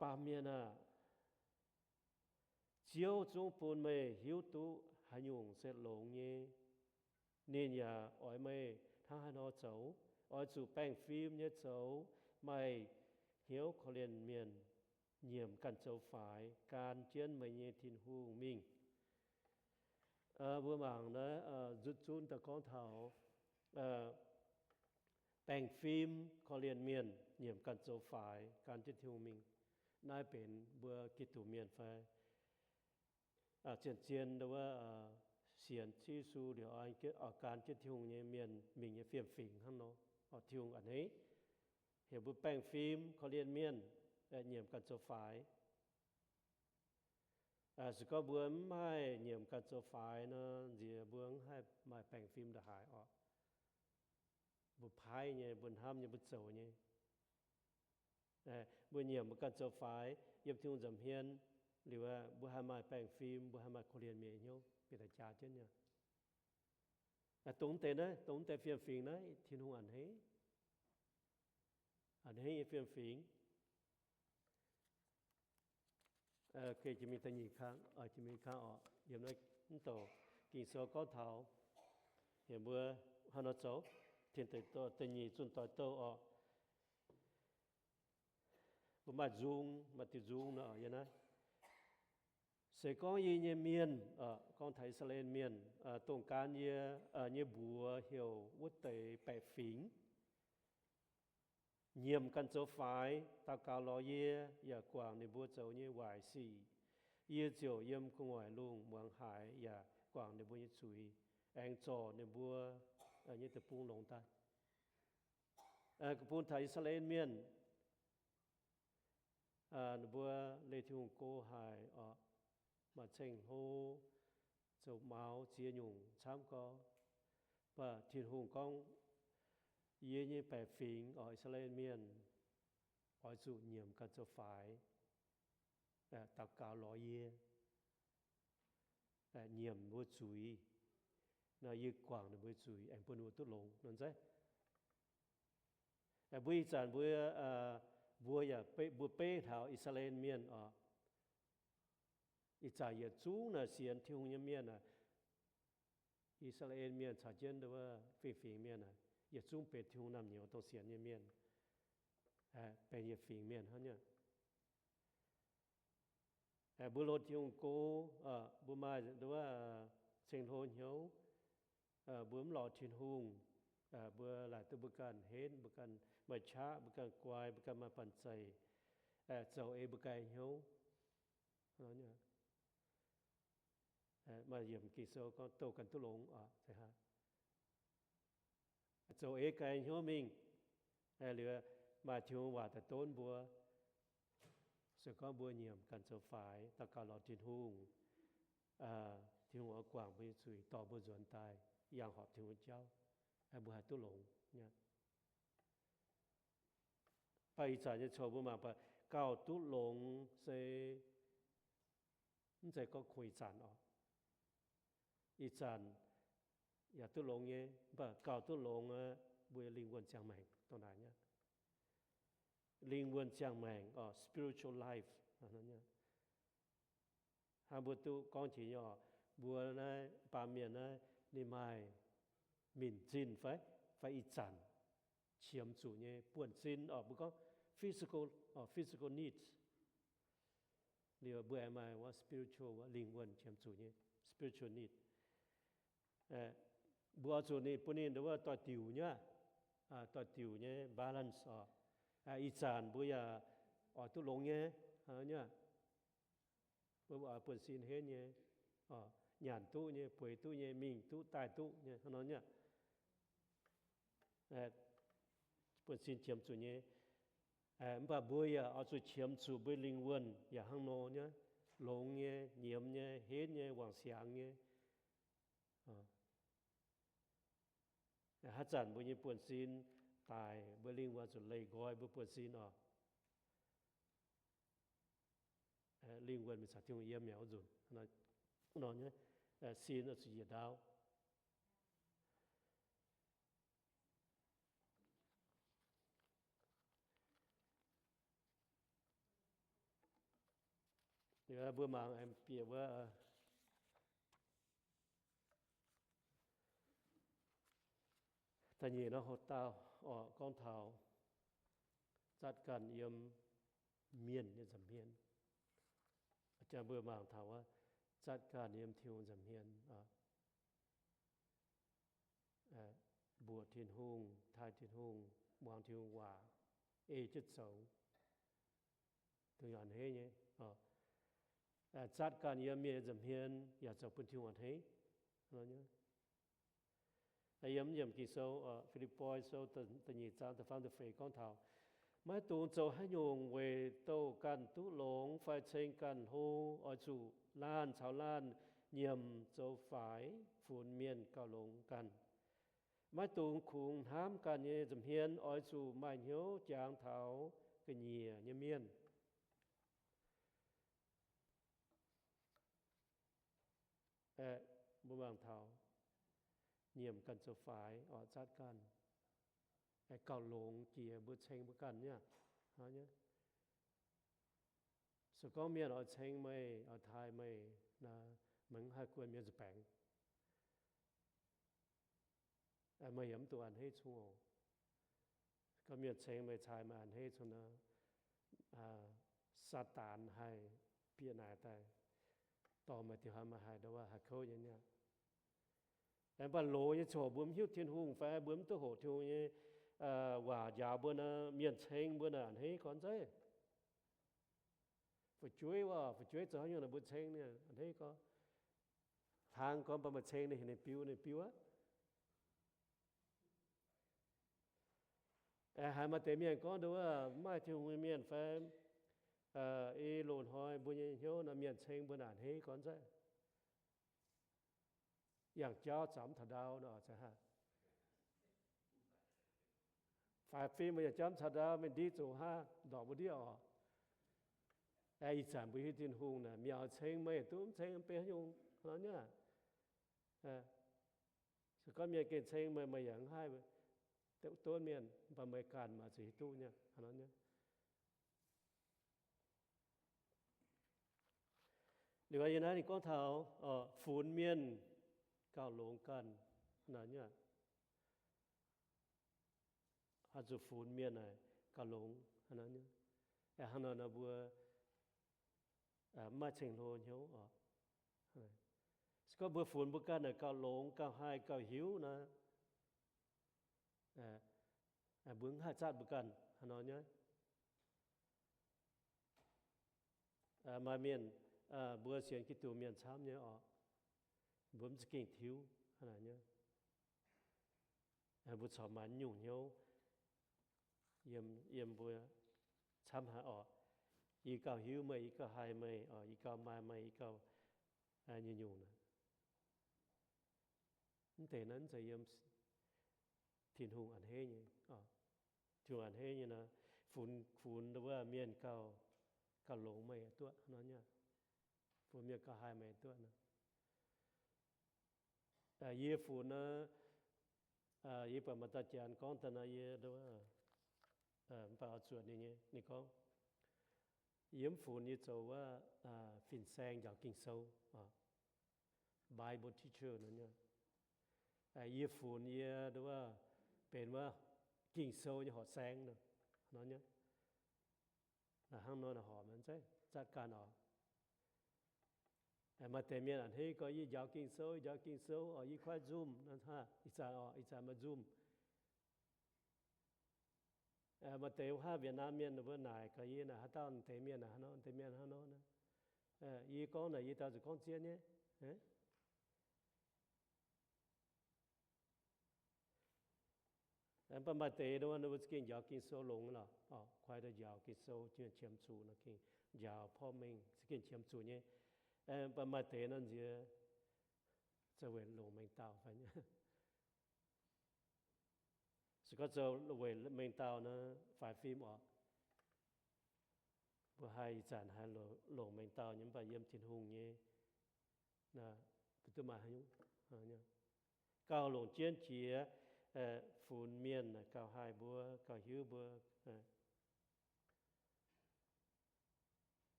baamh mienh aah! Ziouv zungv bun meih hiuv duqv haaix nyungc se longx nyei. Ninh yaac oix meih hnangv haaix nor zoux. Oix zuqc baengh fim nyei zoux maaih hnyouv korv-lienh mienh, nyiemc ganh zoux faix, gan jienv meih nyei Tin-Hungh mingh. Mbuo mangc naaiv nzutv zunv daaih gorngv taux baengh fim, korv-lienh mienh, nyiemc ganh zoux faix, gan jienv Tin-Hungh mingh. Naaiv benx mbuo Giduc mienh fai zien-zien wuov sienx Ziouv Yesu liuz oix gan jienv Tin-Hungh nyei mienh mingh nyei fiem-fingx hnangv nor. Tin-Hungh a'hneiv heuc mbuo baengh fim, korv-lienh mienh, nyiemc ganh zoux faix. Se gorngv mbuo mv haih nyiemc ganh zoux faix nor, nziex mbuo mv haih maaih baengh fim ndongc haaix oc. Mbuo paaiv nyei, mbuo hnamv nyei, mbuo zoux nyei. Mbuo nyiemc mbuo ganh zoux faix yiem Tin-Hungh nza'hmien liuz, mbuo haih maaih baengh fim, mbuo haih maaih korv-lienh mienh nyei hnyouv, bieqc daaih jaax jienv nyei. Dongh deix naaiv, dongh deix fiem-fingx naaiv Tin-Hungh a'hneiv, a'hneiv nyei fiem-fingx. Jiex mingh da'nyeic kang, jiex mingh kang oc, yiem naaiv, mv douc Ging-Sou gorngv taux, heuc mbuo hnangv nor zoux, tin deic, da'nyeic zunh doic douh oc. Mbuo maaih nzung, maaih diuh nzung nor yiem naaiv. Se gorngv yie nyei mienh, gorngv taux I^saa^laa^en Mienh, dongh gan yie nyei mbuox heuc wuov deix baeqc fingx, nyiemc ganh zoux faix, daux gaux lorz yie, yaac guangc ninh mbuo zoux nyei waaic sic, yie ziouc yiem gu'nguaaic lungh muangx haiz yaac guangc ninh mbuo nyei zuiz, aengx zorc ninh mbuo nyei deic-bung longx daaih. Bun taux I^saa^laa^en Mienh, ninh mbuo leih Tin-Hungh go haic oc, maaih ceng-hlo, zoux maux ziex nyungc camv gorx. Mv baac Tin-Hungh gorngv, yie nyei baeqc fingx oc, I^saa^laa^en Mienh, oix zuqc nyiemc ganh zoux faix, daux gaux lorz yie, nyiemc mbuo zuiz, nor yie guangc ninh mbuo zuiz aengx bun ninh mbuo duqv longx nor zeiz. Mbuo ih zanc mbuo, mbuo yaac mbuo beiv taux I^saa^laa^en Mienh oc. Ih zanc yietc zungv naaic sienx Tin-Hungh nyei mienh aah, I^saa^laa^en Mienh caux jienv wuov fingx-fingx mienh aah, yietc zungv benx Tin-Hungh naamh nyouz dongh sienx nyei mienh, benx yietc fingx mienh hnangv nyei. Mbuo loz Tin-Hungh go, mbuo maaih wuov ceng-hlo hnyouv, mbuo mv lorz Tin-Hungh, mbuo laaic duqv mbuo ganh henv, mbuo ganh maaih qaqv, mbuo ganh guai, mbuo ganh maaih banh zeic, zoux ei mbuo ganh hnyouv. Maaih yiemc Ging-Sou gorngv douh ganh duqv longx oc. Zoux ei ganh hnyouv mingh, liuz maaih Tin-Hungh waac daaih donv mbuo. Se gorngv mbuo nyiemc ganh zoux faix, daux gaux lorz Tin-Hungh, Tin-Hungh oix guangc mbuo nyei zuiz, dorh mbuo nzuonx daaih yangh horpc Tin-Hungh jauv, mbuo haih duqv longx. Mv baac ih zanc nyei coux mbuo mangc baac gauh duqv longx se mv zeiz gorngv kungx ih zanc oc. Ih zanc yaac duqv longx nyei, mv baac gauh duqv longx aqv, mbuo lingh wuonh ziangh maengc dongh naaic nyei. Lingh wuonh ziangh maengc oc, spiritual life. Hnangv mbuo duqv gorngv jiex nyei oc, mbuo naaiv baamh mienh naaiv ninh maaih minc zinh fai, fai ih zanc qiemx zuqc nyei buonv-sin oc, mbuo gorngv physical, physical needs. Liuz mbuo aengx maaih wuov spiritual, wuov lingh wuonh qiemx zuqc nyei spiritual need. Mbuo oix zuqc ninh bun ninh wuov doix-diuc nyei, doix-diuc nyei balance oc. Ih zanc mbuo yaac oix duqv longx nyei, nyei. Mbuo oix buonv-sin henv nyei, nyanc duqv nyei, bueix duqv nyei, mingh duqv daaih duqv nyei, hnangv nor nyei. Buonv-sin qiemx zuqc nyei. Mv baac mbuo yaac oix zuqc qiemx zuqc mbuo lingh wuonh yaac hnangv nor nyei, longx nyei, nyiemz nyei, henv nyei, wangc siangx nyei. Haaix zanc mbuo nyei buonv-sin daic, mbuo lingh wuonh zuqc leih nqoi mbuo buonv-sin oc. Lingh wuonh mingh caux Tin-Hungh yiem mi'aqv nzunc. Nor nyei, sin oix zuqc njiec ndaauv. Mbuo mangc bieqc wuov da'nyeic nor, hoc dauh oc, gorngv taux zatv ganh yiem mienh nyei nza'hmien. Jang mbuo mangc taux wuov zatv ganh yiem Tin-Hungh nza'hmien, mbuoqc Tin-Hungh, taaih Tin-Hungh, muangx Tin-Hungh waac, ei jienv zoux, Tin-Hungh a'hneiv nyei. Zatv ganh yiem mienh nza'hmien yaac zoux bun Tin-Hungh a'hneiv. Yiem yiemc Ging-Sou, Fi^lipv^poi Sou da'nyeic zaang da'faam da'feix gorngv taux, maiv dungx zoux haaix nyungc weic douh ganh duqv longx fai ceng ganh hlo. Oix zuqc laanh caux laanh nyiemc zoux faix funx mienh gauh longx ganh. Maiv dungx kungx hnamv ganh nyei nza'hmien. Oix zuqc maaih hnyouv jangx taux ga'nyiec nyei mienh. Aeqv, mbuo mangc taux nyiemc ganh zoux faix oc, zatv ganh, aeqv, gauh longx jiex mbuo ceng mbuo ganh nyei aqv. Se gorngv mienh oix ceng meih, oix taaih meih, meih mv haih guon mienh nza baengx. Meih yaac mv dungx a'hneiv cung oc. Gorngv mienh ceng meih, taaih meih, a'hneiv cung nor, Saadaan haih bieqc naaic daaih dorh meih diuh hnoi, meih haih ndo wuov haih kouv nyei niaa. Mv baac loz nyei ziangh hoc mbuo mv hiuv Tin-Hungh fai mbuo mv duqv hoqc Tin-Hungh nyei waac njaaux mbuo nor, mienh ceng mbuo naaic a'hneiv gorx nzeiv. Fu'jueiv wuov, fu'jueiv zoux haaix nyungc naaic mbuo ceng ninh a'hneiv gorx. Hlaang gorngv baac meih ceng ninh heuc ninh biu, ninh biu aqv. Haiz maaih deix mienh gorngv ndo wuov mv maaih Tin-Hungh nyei mienh fai ei loz-hnoi mbuo nyei hnyouv nor, mienh ceng mbuo naaic a'hneiv gorx nzeiv. Yangh jauv zaux mv taux ndau nor, faix fim mbuo yangh jauv mv taux ndau, mingh ndiev zoqc haav ndorpc mbuo ndiev oc. Ih zanc mbuo hiuv Tin-Hungh naaic, mienh oix ceng meih duqv mv ceng mv benx haaix nyungc nor nyei. Se gorngv mienh gengh ceng meih, meih yaac mv haih duqv mienh, mv baac meih ganh maaih zuqc hiuv duqv nyei nor nyei. Liuz yie naaiv ninh gorngv taux funx mienh gauh longx ganh naaic nyei. Haih zuqc funx mienh naaic gauh longx hnangv nor, hnangv nor mbuo mv maaih ceng-hlo hnyouv oc. Se gorngv mbuo funx mbuo ganh naaic gauh longx, gauh haih, gauh hiuv nor, mbuo mv haih zatv mbuo ganh hnangv nor nyei. Maaih mienh, mbuo sienx Giduc mienh camv nyei oc, mbuo mv za'gengh tiuv hnangv naaic nyei. Mbuo corc maaih nyungc hnyouv yiem mbuo camv haic oc. Yie gauh hiuv meih, yie gauh haih meih oc, yie gauh maaih meih, yie gauh nyungc-nyungc naaic. Mv deix naaiv mv zeiz yiem Tin-Hungh a'hneiv nyei. Tin-Hungh a'hneiv nyei nor, funx, funx wuov mienh gauh, gauh longx meih duqv nor nyei. Funx mienh gauh haih meih duqv nor. Yie funx nor, yie buatc maaih dauh janx gorngv daaih nor, yie mv baac oix zuotc ninh nyei. Ninh gorngv, yie mv funx, yie zoux wuov fin-saeng njaaux Ging-Sou, Bible teacher nor nyei. Yie funx yie ndo wuov benx wuov Ging-Sou nyei horqc saeng nor nyei. Hnangv nor horqc mv zeiz zatv ganh oc. Maaih deix mienh a'hneiv gorngv yie njaaux Ging-Sou, yie njaaux Ging-Sou oc, yie kuaaiv Zoom nor, ih zanc oc, ih zanc maaih Zoom. Maaih deix wuov haav Việt Nam mienh mbuo naaic gaax yie naaic, haaix dauh deix mienh hnangv nor, deix mienh hnangv nor. Yie gorngv naaic yie daaih zuqc gorngv zien nyei. Mv baac maaih deix nor mbuo za'gengh njaaux Ging-Sou longx lorqc, kuaaiv daaih njaaux Ging-Sou, qiemx zuqc nor gengh njaaux porv mengh za'gengh qiemx zuqc nyei. Mv baac maaih deix nor nziex zoux weic longc mengh dauh fai nyei. Se gorngv zoux weic mengh dauh nor, faix fim oc. Mbuo haih ih zanc haih longc mengh dauh nyei, mv baac yiem Tin-Hungh nyei, mbuo duqv maaih haaix nyungc. Gauh longc jienv jiex funx mienh gauh haih mbuo, gauh hiuv mbuo.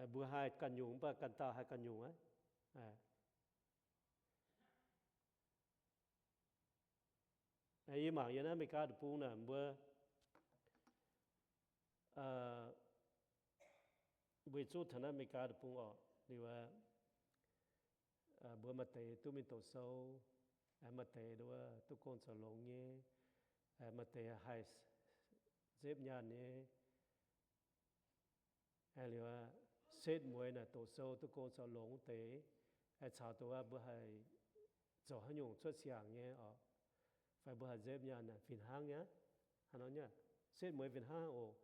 Mbuo haih ganh nyungc, mv baac ganh dauh haih ganh nyungc aqv. Yie mangc yiem naaiv America deic-bung naaic mbuo, mbuo zuqv taux naaiv America deic-bung oc, liuz mbuo maaih deix duqv mingh doqc sou, maaih deix duqv gong zoux longx nyei, maaih deix haih nzepv nyaanh nyei. Liuz setv mueiz naaic doqc sou duqv gong zoux longx wuov deix, caux duqv mbuo haih zoux haaix nyungc cuotv siangx nyei oc, fai mbuo haih nzepv nyaanh naaic fih hnangv nyei. Hnangv nor nyei, setv mueiz fih hnangv oc.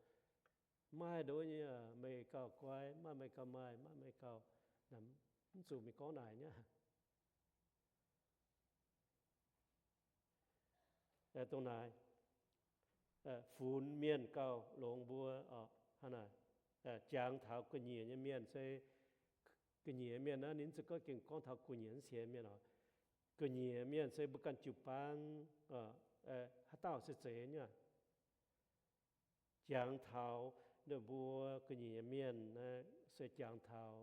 Maaih nduov nyei, meih gauh guai, maaih meih gauh maaih, maaih meih gauh, mv zuqc mingh gorngv naaic nyei. Dongh naaic, funx mienh gauh longx mbuo. Jangx taux gu'nyiec nyei mienh se, gu'nyiec mienh naaiv ninh za'gengh gorngv taux gu'nyiec sienx mienh oc. Gu'nyiec mienh se mbuo ganh jiu-baang, haaix dauh se zeiz nyei. Jangx taux ninh mbuo gu'nyiec mienh se jangx taux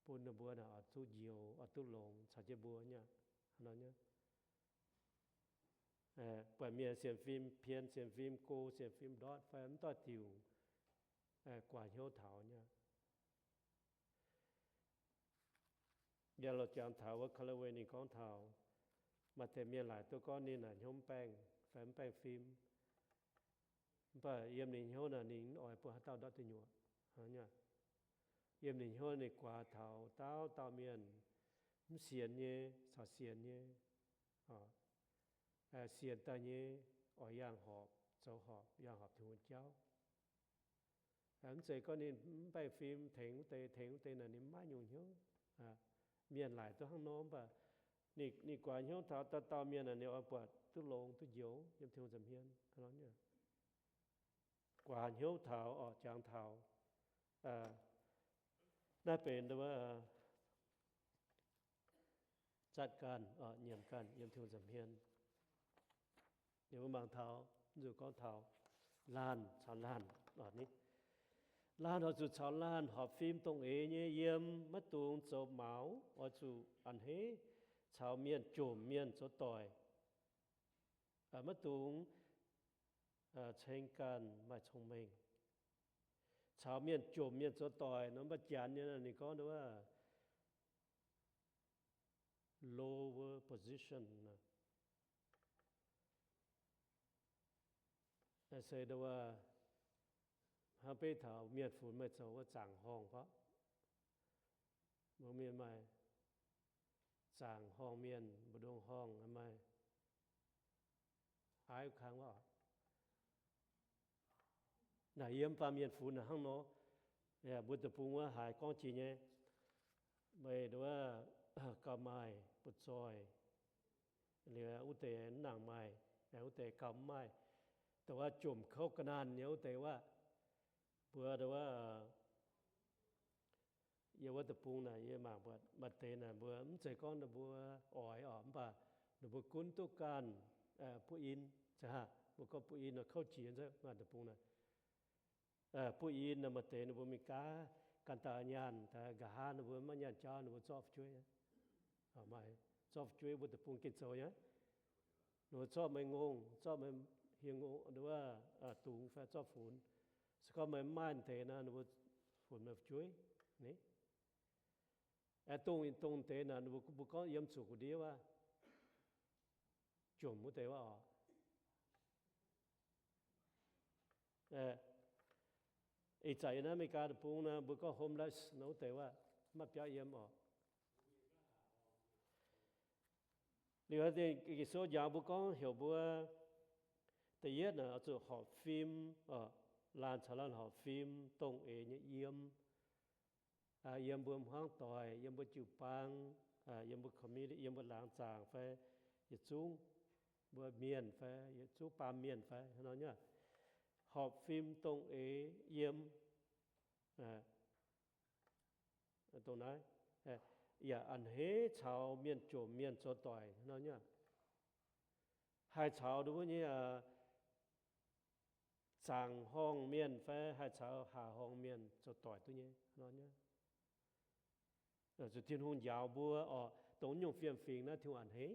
bun ninh mbuo oix duqv njoux, oix duqv longx caux jienv mbuo nyei. Buatc mienh sienx fim pien, sienx fim go, sienx fim ndortv fai mv doix diuc, guaax hnyouv taux nyei. Yie loz jangx taux wuov Calvary ninh gorngv taux, maaih deix mienh laaic duqv gorngv ninh naaic hnyouv mv baengh fai mv baengh fim. Mv baac yiem ninh hnyouv naaic ninh oix bun haaix dauh ndortv duqv nyuoqc. Yiem ninh hnyouv ninh guaax taux dauh dauh mienh, mv sienx nyei caux sienx nyei, sienx daaih nyei, oix yangh horpc, zoux horpc, yangh horpc Tin-Hungh jauv. Mv zeiz gorngv ninh mv baengh fim tengx wuov deix, tengx wuov deix naaic ninh maiv nyungc hnyouv. Mienh laaic duqv hnangv nor, mv baac ninh guaax hnyouv taux dauh dauh mienh naaic ninh oix buatc duqv longx duqv njoux yiem Tin-Hungh nza'hmien. Guaax hnyouv taux, jangx taux. Naaiv benx zatv ganh, nyiemc ganh yiem Tin-Hungh nza'hmien. Yie mbuo mangc taux, zuqc gorngv taux laanh caux laanh. Laanh oix zuqc caux laanh horpc fim dongh eix nyei yiem, maiv dungx zoux maux, oix zuqc a'hneiv caux mienh jomc mienh zoux doic. Maiv dungx ceng ganh maaih cong-mengh. Caux mienh jomc mienh zoux doic nor, mv baac Janx nyei ninh gorngv wuov lower position. Se wuov, hnangv beiv taux mienh funx meih zoux wuov zaangc horngh fai? Mbuo mienh maaih zaangc horngh mienh, mbu'ndongx horngh maaih. Aiv kangv wuov, naaic yiem baamh mienh funx naaic hnangv nor. Mbuo deic-bung wuov haiz gorngv jiex nyei, meih wuov gauh maaih butv-zoih, liuz wuov deix mv nangc maaih, wuov deix gauh mv maaih. Dongh wuov jomc kouv ga'naanh nyei wuov deix wuov, mbuo wuov, yiem wuov deic-bung naaic yie mangc buatc maaih deix naaic mbuo mv zeiz gorngv ninh mbuo oix oc, mv baac ninh mbuo gunv duqv ganh buov in. Mbuo gorngv buov in nor kouv jiex nzengc. Maaih deic-bung naaic buov in nor, maaih deix ninh mbuo mingh gaav ganh dauh nyaanh, nqa'haav ninh mbuo maiv nyaanh jauv ninh mbuo zorqv fu'jueiv. Maaih zorqv fu'jueiv mbuo deic-bung gengh zoux nyei. Ninh mbuo zorqv meih ngongh, zorqv meih hieh ngongh wuov, dungz fai zorqv funx. Se gorngv meih mv maaih deix nor, ninh mbuo funx meih fu'jueiv ni. Aengx dongh, dongh deix naaic mbuo gorngv yiem zuqc gu'ndiev wuov, jomc wuov deix wuov oc. Ih zanc yiem naaiv America deic-bung nor, mbuo gorngv homeless nor wuov deix wuov, maiv biauv yiem oc. Liuz Ging-Sou njaaux mbuo gorngv heuc mbuo, da'yietv naaic oix zuqc horpc fim, laanh caux laanh horpc fim, dongh eix nyei yiem. Yiem mbuo hmuangv doic, yiem mbuo jiu-baang, yiem mbuo community, yiem mbuo laangz zaangc fai yietc zungv mbuo mienh fai yietc zungv baamh mienh fai hnangv nor nyei, horpc fim dongh eix yiem. Dongh naaiv, yaac a'hneiv caux mienh jomc mienh zoux doic hnangv nor nyei. Haih caux nduov nyei zaangc horngh mienh fai haih caux haac horngh mienh zoux doic duqv nyei hnangv nor nyei. Zuqc Tin-Hungh njaaux mbuo oc, dongh nyungc fiem-fingx naaiv Tin-Hungh a'hneiv.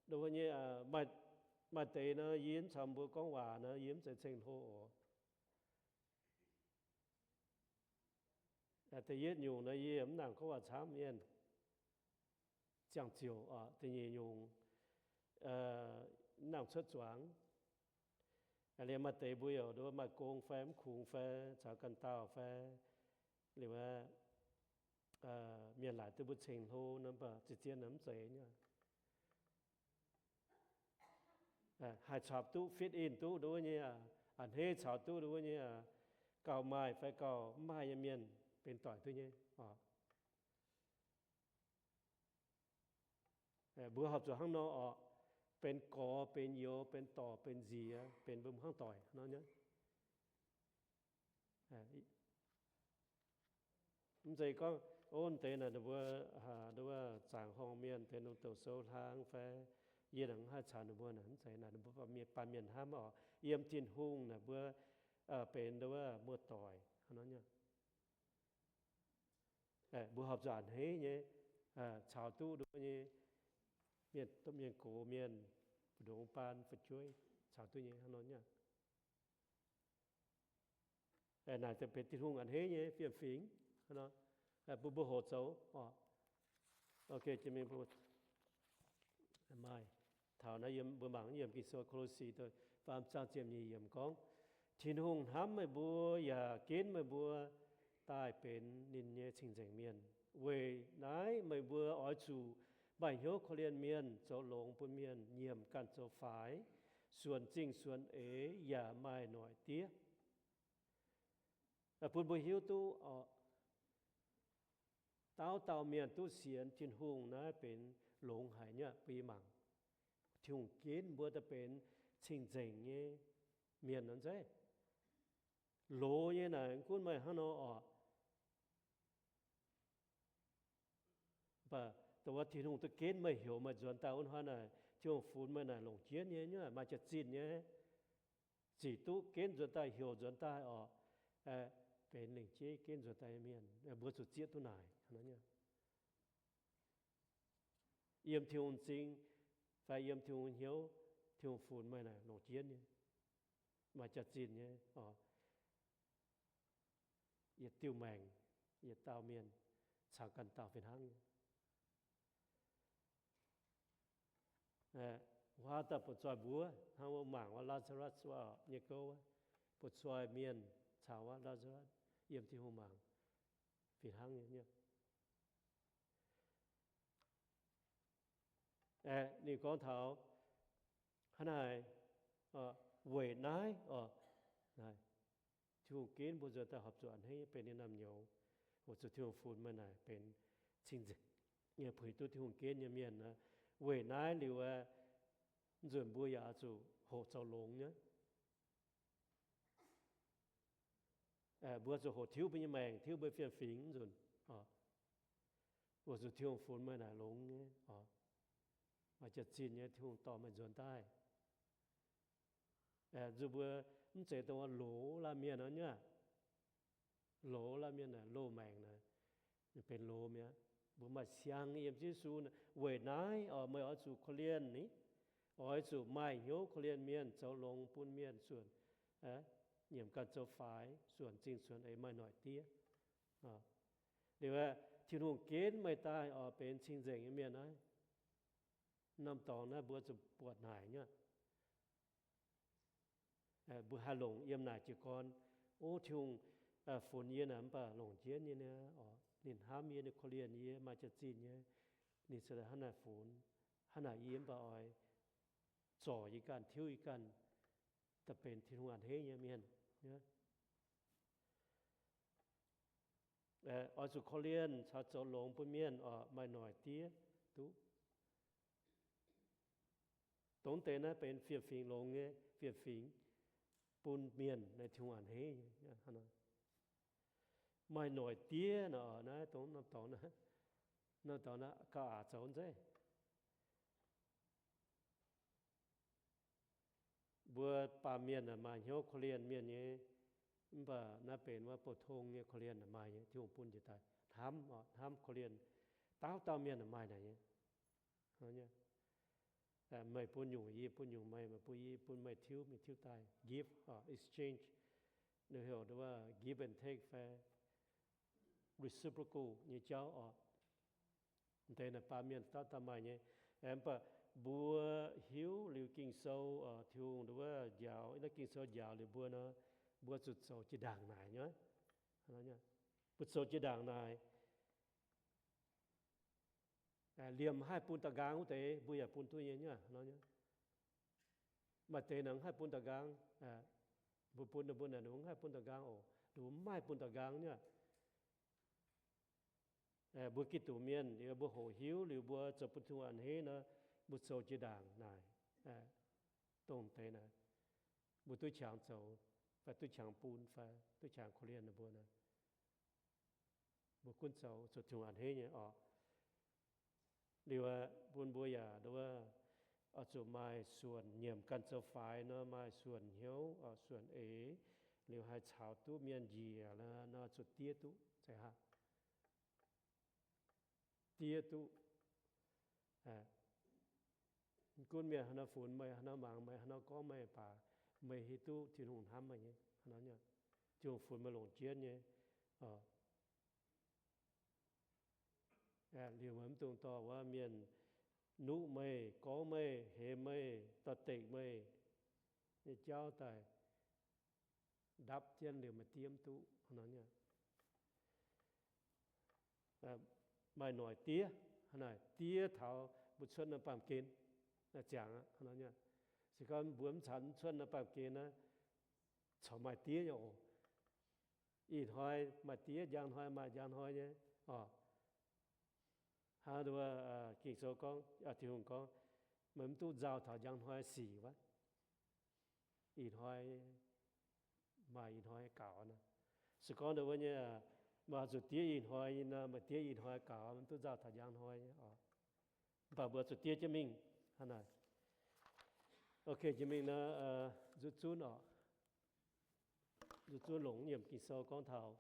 Nduov nyei, maaih deix nor yie mv caux mbuo gorngv waac nor yie mv zeiz ceng-hlo oc. Da'yietv nyungc nor yie mv nangc gorngv waac camv mienh, ziangh ziouc. Da'nyeic nyungc, mv nangc cuotv zuangx. Liuz maaih deix mbuo yaac nduov maaih gong fai mv kungx fai caux ganh dauh fai, liuz mienh laaic duqv mbuo ceng-hlo nor, mv baac zien-zien naaic mv zeiz nyei. Haih caux duqv fit in duqv nduov nyei, a'hneiv caux duqv nduov nyei, gauh maaih fai gauh mv maaih nyei mienh benx doic duqv nyei oc. Mbuo horpc zuqc hnangv nor oc, benx gorx, benx youz, benx dorc, benx nziex, benx mbuo hnangv doic nor nyei. Mv zeiz gorngv, o, deix naaic ninh mbuo, aa, zaangc horngh mienh deix nongx douc sou hlang fai yie naaic mv haih caux ninh mbuo naaic, mv zeiz naaic, ninh mbuo baamh mienh hnamv oc, yiem Tin-Hungh naaic mbuo benx muoz-doic nor nyei. Mbuo horpc zuqc a'hneiv nyei, caux duqv nduov nyei mienh, mienh gox mienh, mbu'ndongx baan fu'jueiv caux duqv nyei hnangv nor nyei. Naaic benx Tin-Hungh a'hneiv nyei fiem-fingx bun mbuo hoqc zoux. Maaih taux naaiv mbuo mangc yiem Ging-Sou Ko^lo^si faam zaang ziepc nyeic yiemc gorngv, Tin-Hungh hnamv meih mbuo yaac ginv meih mbuo daaih benx ninh nyei cing-nzengc mienh. Weic naaiv meih mbuo oix zuqc maaih hnyouv korv-lienh mienh, zoux longx bun mienh, nyiemc ganh zoux faix, suonc zingh suonc eix, yaac maaih noic diev. Bun mbuo hiuv duqv oc, dauh dauh mienh duqv sienx Tin-Hungh naaiv benx longx haic nyei. Bun yie mangc, Tin-Hungh ginv mbuo daaih benx cing-nzengc nyei mienh nor zeiz. Loz nyei naaic gunv meih hnangv nor oc. Mv baac dongh wuov Tin-Hungh duqv ginv meih heuc meih nzuonx daaih wuov hnoi naaic, Tin-Hungh funx meih naaic longc jienv nyei, maaih jaax-zinh nyei. Zic duqv ginv nzuonx daaih, heuc nzuonx daaih oc, benx lengc jeiv ginv nzuonx daaih nyei mienh, mbuo zuqc zieqv duqv naaic. Yiem Tin-Hungh m'zing fai yiem Tin-Hungh hnyouv, Tin-Hungh funx meih naaic longc jienv nyei, maaih jaax-zinh nyei oc. Yietc diuh maengc, yietc dauh mienh caux ganh dauh fih hnangv nyei. Huaav daaih butv-zoih mbuo, hnangv wuov mangc wuov Laa^saa^latv wuov nyei gouv, butv-zoih mienh caux wuov Laa^saa^latv yiem Tin-Hungh mangc fih hnangv nyei. Ninh gorngv taux hnangv naaic, weic naaiv oc, Tin-Hungh ginv mbuo nzuonx daaih horpc zuqc a'hneiv benx ninh naamh nyouz, weic zuqc Tin-Hungh funx meih naaic benx cing-nzengc nyei, puix duqv Tin-Hungh ginv nyei mienh. Weic naaiv liuz aeqv, nzunc mbuo yaac oix zuqc hoqc zoux longx nyei. Mbuo zuqc hoqc tiuv mbuo nyei maengc, tiuv mbuo fiem-fingx nzunc, weic zuqc Tin-Hungh funx meih naaic longx nyei, maaih jaax-zinh nyei, Tin-Hungh dorh meih nzuonx daaih. Nzunc mbuo mv zeiz dongh loz laanh mienh nor nyei. Loz laanh mienh naaic, loz maengc naaic, benx loz mi'aqv. Mbuo maaih siang yiem Yesu. Weic naaiv oc, meih oix zuqc korv-lienh ni, oix zuqc maaih hnyouv korv-lienh mienh, zoux longx bun mienh, suonc, nyiemc ganh zoux faix, suonc zingh suonc eix, maaih noic diev. Liuz aeqv, Tin-Hungh ginv meih daaih oc benx cing-nzengc nyei mienh naaiv. Norm dorngx naaiv mbuo zuqc buatc naaic nyei. Mbuo haih longc yiem naaic jiez gorn, o, Tin-Hungh funx yie naaic mv baac longc jienv nyei, ninh hnamv yie, ninh korv-lienh yie, maaih jaax-zinh nyei, ninh se hnangv naaic funx, hnangv naaic yie mv baac oix zorc yie ganh, tiuv yie ganh, daaih benx Tin-Hungh a'hneiv nyei mienh. Oix zuqc korv-lienh caux zoux longx bun mienh oc, maaih noic diev duqv. Dongh deix naaiv benx fiem-fingx longx nyei fiem-fingx bun mienh, naaiv Tin-Hungh a'hneiv nyei. Maaih noic diev nor, naaiv dongh norm dorngx, norm dorngx naaiv gauh aqc zoux zeiv. Mbuo baamh mienh maaih hnyouv korv-lienh mienh nyei, mv baac naaiv benx wuov bou tong nyei korv-lienh maaih nyei, Tin-Hungh bun njiec daaih hnamv, hnamv korv-lienh, dauh dauh mienh maaih naaic nyei. Meih bun nyungc, yie bun nyungc meih, meih bun yie, bun meih tiuv, meih tiuv daaih, give, exchange. Ninh heuc give and take fai reciprocal nyei jauv oc. Deix naaic baamh mienh dauh dauh maaih nyei. Mv baac mbuo hiuv liuz Ging-Sou, Tin-Hungh nduov njaaux, naaiv Ging-Sou njaaux liuz mbuo nor, mbuo zuqc zoux jiex ndaangc naaic nyei. Mbuo zoux jiex ndaangc naaic, liemh haih bun da'nqaang wuov deix, mbuo yaac bun duqv nyei nyei. Maaih deix naaic mv haih bun da'nqaang, mbuo bun ninh mbuo naaic, ninh mbuo mv haih bun da'nqaang oc, ninh mbuo mv haih bun da'nqaang nyei. Mbuo Giduc mienh liuz mbuo hoqc hiuv liuz mbuo zoux bun Tin-Hungh a'hneiv nor, mbuo zoux jiex ndaangc naaic, dongh deix naaic, mbuo duqv qangx zoux fai duqv qangx bun fai duqv qangx korv-lienh ninh mbuo nor, mbuo gunv zoux zuqc Tin-Hungh a'hneiv nyei oc. Liuz bun mbuo yaac nduov, oix zuqc maaih suonc nyiemc ganh zoux faix nor, maaih suonc hnyouv, suonc eix, liuz haih caux duqv mienh njiec nor, zuqc diev duqv, zeiz haav, diev duqv. Gunv mienh haaix nor funx meih, haaix nor mangc meih, haaix nor gorngv meih baac meih hiuv duqv Tin-Hungh hnamv meih nyei. Tin-Hungh funx meih longc jienv nyei. Liuz meih mv dungx dorh wuov mienh nuqv meih, gorngv meih, hemx meih, dorh dekc meih nyei jauv daaih ndapv jienv liuz meih diev mv duqv. Maaih noic diev, diev taux mbuo cuotv naaiv baamh gen ziangx aqv. Se gorngv mbuo mv caux cuotv naaiv baamh gen naaiv, corc maaih diev nyei oc. Ih hnoi maaih diev, njang hnoi maaih njang hnoi nyei oc. Hnangv Ging-Sou gorngv, Tin-Hungh gorngv, meih mv duqv nzauh taux njang hnoi sic wuov. Ih hnoi maaih ih hnoi gaux nor. Se gorngv ndongc wuov nyei, meih oix zuqc diev ih hnoi nyei nor, meih diev ih hnoi gaux, mv duqv nzauh taux njang hnoi nyei oc. Mv baac mbuo zuqc diev jienv mingh hnangv naaic. Ok, jiex mingh nor, nzuqc zunv oc. Nzuqc zunv longc nyiemc Ging-Sou gorngv taux,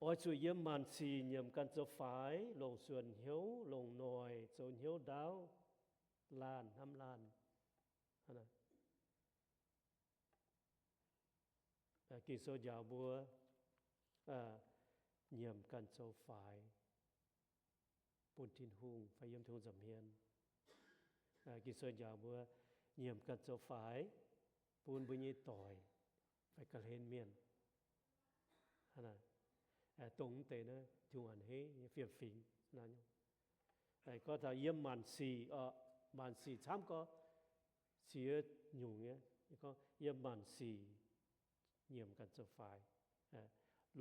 oix zuqc yiem maanc sic nyiemc ganh zoux faix, longc suonc hnyouv, longc noic, zoux hnyouv ndaauv, laanh hnamv laanh. Ging-Sou njaaux mbuo nyiemc ganh zoux faix bun Tin-Hungh fai yiem Tin-Hungh nza'hmien. Ging-Sou njaaux mbuo nyiemc ganh zoux faix bun mbuo nyei doic fai ga'hlen mienh. Dongh mv deix naaiv Tin-Hungh a'hneiv nyei fiem-fingx. Gorngv taux yiem maanc sic oc, maanc sic camv gorx, ziex nyungc nyei. Gorngv yiem maanc sic nyiemc ganh zoux faix,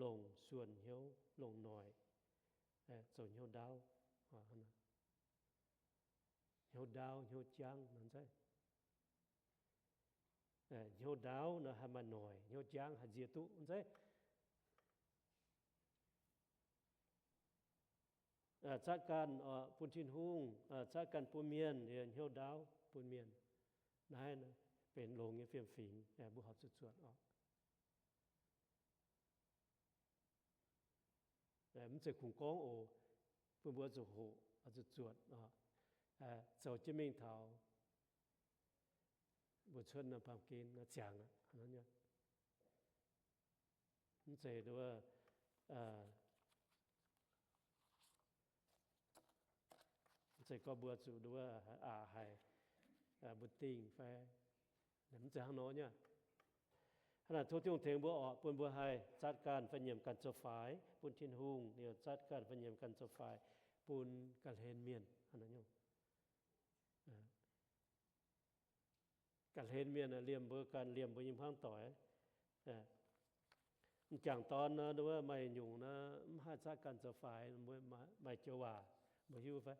longc suonc hnyouv, longc noic, zoux hnyouv ndaauv. Hnyouv ndaauv, hnyouv jangv nor nzeiv. Hnyouv ndaauv nor haih maaih noic, hnyouv jangv haih nziex duqv nzeiv. Zatv ganh bun Tin-Hungh, zatv ganh bun mienh, hnyouv ndaauv bun mienh. Naaiv benx longx nyei fiem-fingx, mbuo horpc zuqc zuotc oc. Mv zeiz kungx gorngv oc, bun mbuo zuqc hoqc, zuqc zuotc oc. Zoux jienv mingh taux mbuo cuotv naaiv baamh gen ziangx aqv. Mv zeiz nduov, mv zeiz gorngv mbuo zuqc nduov aqc haic, mbuo dingh fai, mv zeiz hnangv nor nyei. Hnangv naaic tov Tin-Hungh tengx mbuo oc, bun mbuo haih zatv ganh fai nyiemc ganh zoux faix bun Tin-Hungh, liuz zatv ganh fai nyiemc ganh zoux faix bun ga'hlen mienh. Ga'hlen mienh liemh mbuo ganh, liemh mbuo nyei hmuangv doic. M'jangc dorn nor, maaih nyungc nor mv haih zatv ganh zoux faix, maaih joux waac mbuo hiuv fai?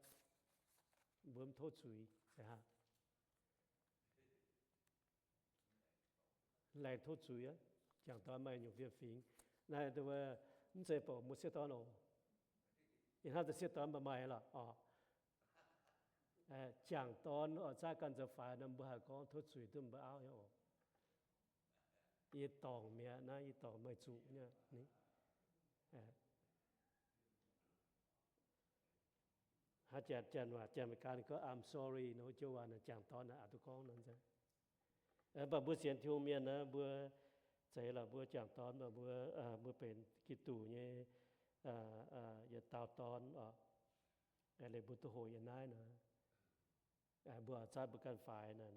Mbuo mv tov zuiz, zeiz haaix? Laengz tov zuiz aqv. M'jangc dorn maaih nyungc fiem-fingx. Naaiv mv zeiz bouc mbuo sieqv dorn oc. Ih hnangv deix sieqv dorn mbuo maaih lorqc oc. M'jangc dorn oix zatv ganh zoux faix nor, mbuo haih gorngv tov zuiz duqv mbuo auv nyei oc. Yie dorngc mi'aqv naaiv, yie dorngc meih zuqc nyei. Hnangv janx, janx waac, janx Meigaa gorngv I'm sorry nor, joux waac naaic m'jangc dorn naaic aqc duqv gorngv nor nzengc. Mv baac mbuo sienx Tin-Hungh mienh naaic, mbuo zeiz lorqc, mbuo m'jangc dorn, mv baac mbuo, mbuo benx Giduc nyei yietc dauh dorn oc. Liuz mbuo duqv hoqc yiem naaiv nor, mbuo zatv mbuo ganh faix naaic,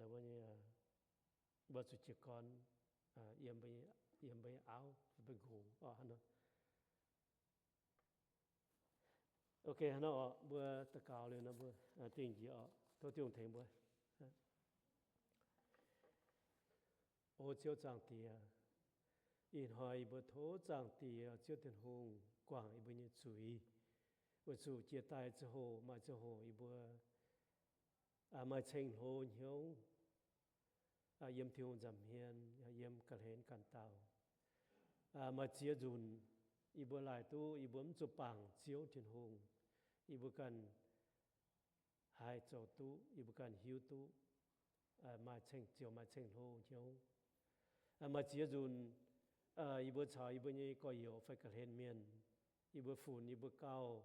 mbuo zuqc jiez gorn yiem mbuo nyei auv, mbuo nqox oc. Ok, hnangv nor oc, mbuo daux gaux liuz nor mbuo dingh njiec oc. Tov Tin-Hungh tengx mbuo. O Ziouv Zaangc Diex, ih hnoi yie mbuo tov Zaangc Diex Ziouv Tin-Hungh guangc yie mbuo nyei zuiz, weic zuqc jiex daaih ziangh hoc maaih ziangh hoc yie mbuo maaih ceng-hlo hnyouv yiem Tin-Hungh nza'hmien, yiem ga'hlen ganh dauh. Maaih ziex nzunc yie mbuo laaic duqv yie mbuo mv zuqc bangc Ziouv Tin-Hungh, yie mbuo ganh haih zoux duqv, yie mbuo ganh hiuv duqv, maaih ceng, ziouc maaih ceng-hlo hnyouv. Maaih ziex nzunc yie mbuo caux yie mbuo nyei gorx-youz fai ga'hlen mienh, yie mbuo funx, yie mbuo gauh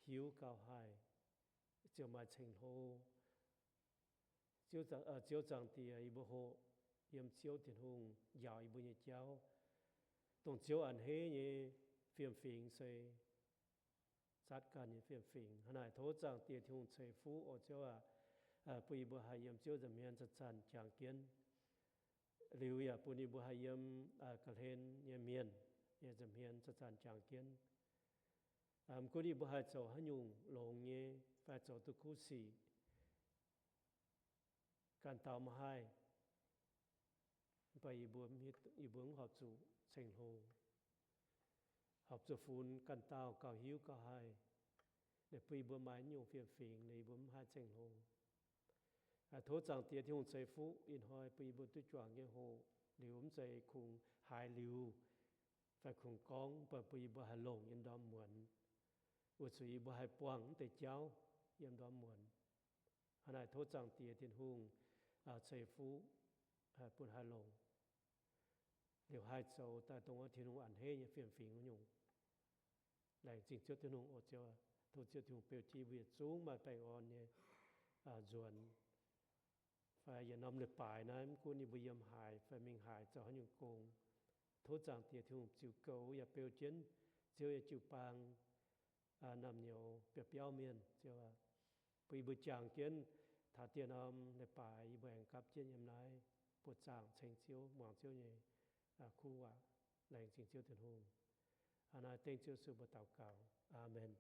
hiuv gauh haih, ziouc maaih ceng-hlo. Ziouv Zaangc Diex, yie mbuo hoqc yiem Ziouv Tin-Hungh njaaux yie mbuo nyei jauv, dongh Ziouv a'hneiv nyei fiem-fingx se zatv ganh nyei fiem-fingx. Hnangv naaic tov Zaangc Diex Tin-Hungh ceix fuqv oc Ziouv aac, bun yie mbuo haih yiem Ziouv nza'hmien zanc-zanc jangx jienv. Liuz yaac bun yie mbuo haih yiem ga'hlen nyei mienh nyei nza'hmien zanc-zanc jangx jienv. Mv gunv yie mbuo haih zoux haaix nyungc longx nyei fai zoux duqv kuv sic, ganh dauh maiv haih, mv baac yie mbuo, yie mbuo mv horpc zuqc ceng-hlo, horpc zuqc funx ganh dauh gauh hiuv gauh haih, bun yie mbuo maaih nyungc fiem-fingx, yie mbuo mv haih ceng-hlo. Tov Zaangc Diex Tin-Hungh ceix fuqv ih hnoi bun yie mbuo duqv juangc nyei hoc, liuz mv zeiz kungx haiz liuz fai kungx gorngv, mv baac bun yie mbuo haih longc yiem ndorm muonz, weic zuqc yie mbuo haih buangh mv deix jauv yiem ndorm muonz. Hnangv naaic tov Zaangc Diex Tin-Hungh ceix fuqv bun haih longc, liuz haih zoux daaih dongh wuov Tin-Hungh a'hneiv nyei fiem-fingx nyungc. Laengz zingh Ziouv Tin-Hungh oc Ziouv. Tov Ziouv Tin-Hungh beu jienv mbuo yietc zungv maaih baengh orn nyei nzuonx, fai yietc norm leiz-baaix naaiv, mv gunv yie mbuo yiem haaix fai mingh haaix zoux haaix nyungc gong, tov Zaangc Diex Tin-Hungh ziux goux yaac beu jienv Ziouv nyei jiu-baang, naamh nyouz biauv-biauv mienh, Ziouv aac, bun yie mbuo jangx jienv taux dieh norm leiz-baaix yie mbuo aengx gapv jienv yiem naaiv buoqc zaangc ceng Ziouv, muangx Ziouv nyei kuv waac. Laengz zingh Ziouv Tin-Hungh. Hnangv naaiv dengv Ziouv Yesu mbuo daux gaux. Aamen.